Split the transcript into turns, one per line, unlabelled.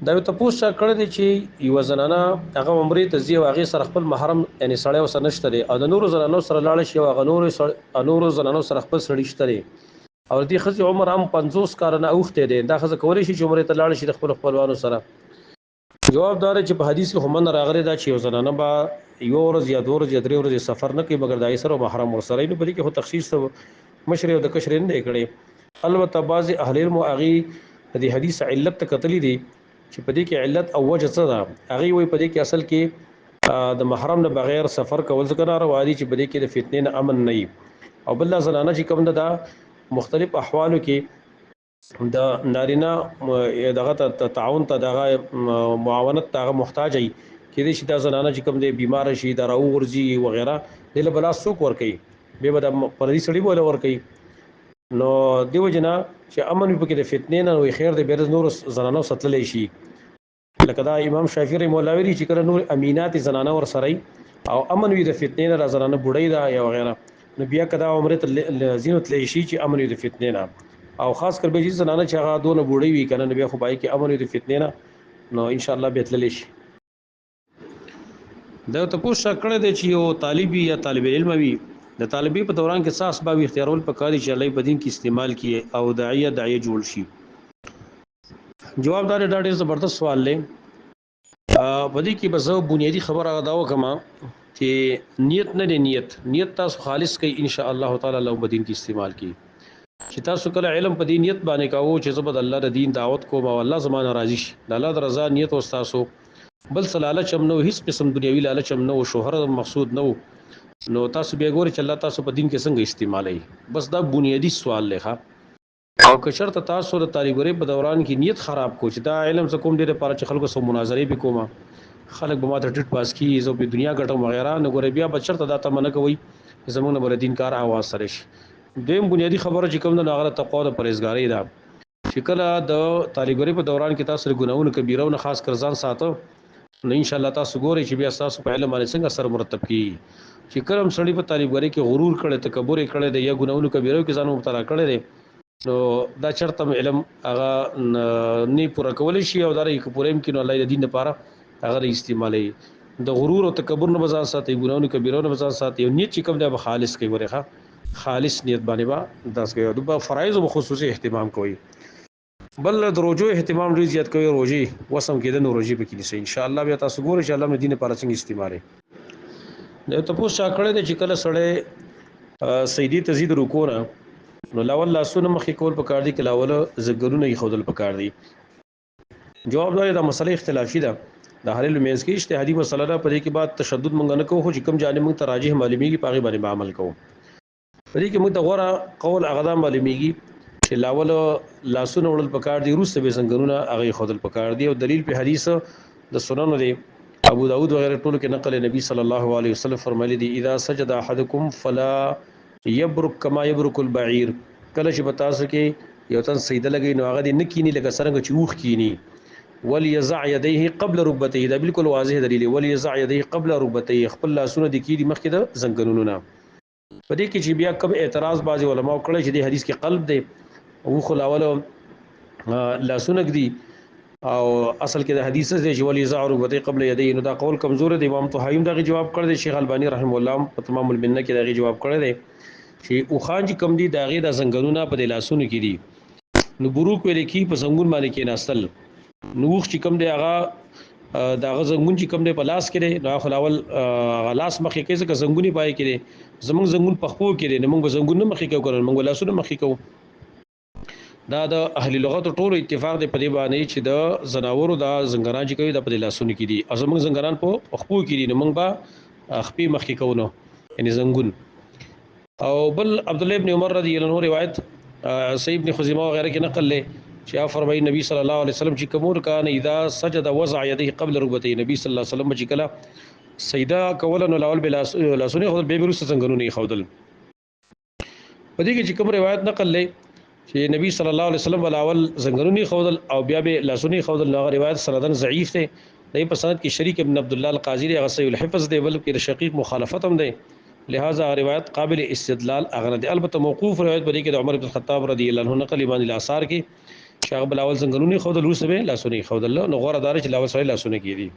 دا یو تپوس چا کړی دی چې یوه زنانه هغه عمرې ته ځي او هغې سره خپل محرم یعنې سړی ورسره نشته دی او د نورو زنانو سره لاړه شي او هغه نورو زنانو سره خپل سړي شته دی او د دې ښځې عمر هم 50 کاله نه اوښتی دی، دا ښځه کولی شي چې عمرې ته لاړه شي د خپلو خپلوانو سره؟ جواب دا دی چې په حدیث کې خو منع راغلې ده چې یو زنانه به یوه ورځ یا دوه ورځې یا درې ورځې سفر نه کوي مګر د هغې سره محرم ورسره وي، نو په دې کې خو تخصیص د مشرې او د کشرې نه دی کړی. البته بعضې اهل علمو هغې د دې حدیث علت ته کتلي دي چې په دې کې علت او وجه څه ده. هغې وایي په دې کې اصل کې د محرم نه بغیر سفر کول ځکه ناروا دي چې په دې کې د فتنې نه امن نه وي، او بل دا زنانه چې کوم ده دا مختلف احوالو کې د نارینه دغه ته تعاون ته دغه معاونت ته هغه محتاج وي. کېدای شي دا زنانه چې کوم دی بیمار شي، دا راوغورځي وغیره، دې له به لاس څوک ورکوي؟ بیا به د پردي سړي به له ورکوي. نو دې وجې نه چې امن وي پکې د فتنې نه، نو خیر دی، بیا د نورو زنانو سره تللی شي. لکه دا امام شافعي رحمه الله ویلي چې کله نور امینات زنانه ورسره وي او امن وي د فتنې نه، دا زنانه بوډۍ ده یا وغیره، نو بیا که دا عمرې ته ځینو تللی شي چې امن وي د فتنې نه، او خاص کر بیا چې زنانه چې هغه دونه بوډۍ وي که نه، نو بیا خو پای کې امن وي د فتنې نه، نو ان شاء الله بیا تللی شي. دا یو تپوس چا کړی دی چې یو طالب وي یا طالب علم وي، د طالبي په دوران کې څه اسباب اختیارول پکار دي چې الله یې په دین کې استعمال کړي او داعیه داعیه جوړ شي؟ جواب دا دی، دا ډېر زبردست سوال دی. په دې کې به زه بنیادي خبره هغه دا وکړم چې نیت نه دی، نیت تاسو خالص کړئ، ان شاء الله تعالی الله په دین کې استعمال کړي. چې تاسو کله علم په دې نیت باندې کاوه چې زه به د الله د دین دعوت کوم او الله زما نه راضي شي، د الله د رضا نیت اوس تاسو، بل څه لالچ هم نه و، هیڅ قسم دنیوي لالچ هم نه و، شهرت هم مقصود نه و، نو تاسو بیا ګورئ چې الله تاسو په دین کې څنګه استعمالوي. بس دا بنیادي سوال دی. ښه، او که چېرته تاسو د طالبګرۍ په دوران کې نیت خراب کو چې دا علم زه کوم دې لپاره چې خلکو سره مناظرې پې کوم، خلک به ماته ټیټ پاس کړي، زه په دنیا ګټم وغیره، نو ګورئ بیا به چېرته دا تمه نه کوئ چې زموږ نه به د دین کار اواز سره شي. دویم بنیادي خبره چې کوم ده نو هغه د تقوا د پرهېزګارۍ ده چې کله د طالبګرۍ په دوران کې تاسو د ګناهونو کبیرو نه خاص کر ځان ساته، نو ان شاء الله تاسو ګورئ چې بیا ستاسو په علم باندې څنګه اثر مرتب کیږي. چې کله هم سړي په طالبګرۍ کې غرور کړی، تکبر یې کړی دی یا ګناهونو کبیرو کې ځان مبتلا کړی دی، نو دا چرته هم علم هغه نه پوره کولی شي، او دا رنګه که پوره هم کړي نو الله یې د دین لپاره هغه نه استعمالوي. د غرور او تکبر نه به ځان ساتي، ګناهونو کبیرو نه به ځان ساتي، او نیت چې کوم دی به خالص کوي. ورې ښه خالص نیت باندې به داس کوي، او د فرایضو به خصوصي اهتمام کوي. بل د روژو اهتمام ډیر زیات کوي، روژې وسم کېده نو روژې پکې نیسئ، ان شاء الله بیا تاسو ګورئ چې الله مې دین لپاره څنګه استعمالوي. دا یو تپوس چا کړی دی چې کله سړی سجدې ته ځي د رکوع نه، نو لاول لاسونه مخکې کول پکار دي که لاول ځګرونه ایښودل پکار دي؟ جواب دا دی، دا مسله اختلافي ده، د اهل علم منځ کې اجتهادي مسله ده، په دې کې بعد تشدد مونږ نه کوو، خو چې کوم جانب مونږ ته راجح معلومیږي په هغې باندې به عمل کوو. په دې کې موږ ته غوره قول هغه دا معلومیږي چې لاول لاسونه وړل پکار دي، وروسته به زنګنونه هغه ایښودل پکار دي. او دلیل په حدیث د سننو دی، ابو داود وغیرہ ټولو کې نقل، نبی صلی الله علیه وسلم فرمایلی دي اذا سجد احدکم فلا یبرک کما یبرک البعیر، کله چې په تاسو کې یو تن سجده لګوي نو هغه دې نه کینی لکه څرنګه چې اوښ کینی، وليزع يديه قبل رکبتيه، دا بالکل واضح دلیل دی، وليزع يديه قبل رکبتيه، خپل لاسونه دې کیدي مخکې د زنګنونو نه. په دې کې چې بیا کوم اعتراض بعضې علماو کړی چې دې حدیث کې قلب دی، او خو لاول لاسونه ږدي، او اصل کې د حدیث دی چې ولي زعر رکبتيه قبل يديه، نو دا قول کمزور دی. امام طحاوي هم دغه جواب کړی دی، شیخ الباني رحمه الله هم په تمام المنه کې دغه جواب کړی دی چې اوښان چې کوم دي د هغې دا زنګنونه په دې لاسونو کې دي، نو بروک ویل کی په زنګون باندې کېناستل، نو اوښ چې کوم دی هغه د هغه زنګون چې کوم دی په لاس کې دی، نو هغه خو اول هغه لاس مخکې کوي ځکه زنګون یې پای کې دی، زمونږ زنګون په خپو کې دی، نو موږ به زنګون نه مخکې کوو که نه، موږ به لاسونه مخکې کوو. دا د اهل لغت ټولو اتفاق دی په دې باندې چې د ځناورو دا زنګنان چې کوي دا په دې لاسونو کې دي، او زمونږ زنګنان په خپو کې دي، نو موږ به خپې مخکې کوو، نو یعنې زنګون. او بل عبد الله ابن عمر رضی الله عنه روایت صحیح ابن خزیمه وغیرہ کې نقل لې چې فرمایي نبی صلی الله علیه وسلم چې کومور کان اذا سجد وضع يديه قبل ركبتيه، نبی صلی الله علیه وسلم چې کله سجده کوله نو لاول به لاسونه خودل، به وروسته څنګهونه خودل. په دې کې چې کوم روایت نقل لې چې نبی صلی الله علیه وسلم ولاول زنګنونی خودل او بیا به لاسونی خودل، نو هغه روایت سندن ضعیف دی. د په سند کې شریک ابن عبد الله القاضي دی، هغه صحیح الحفظ دی، بلکې د شقیق مخالفت هم دی، لہذا روایت قابل استدلال هغه نه دی. البته موقوف روایت په دې کې د عمر بن الخطاب رضی الله عنه نقل باندې الاثار کې چې چې هغه بلاول څنګهونه خو د لوسه به لاسونه خو د نو غوړه دار چې لاول سره لاسونه کیدی.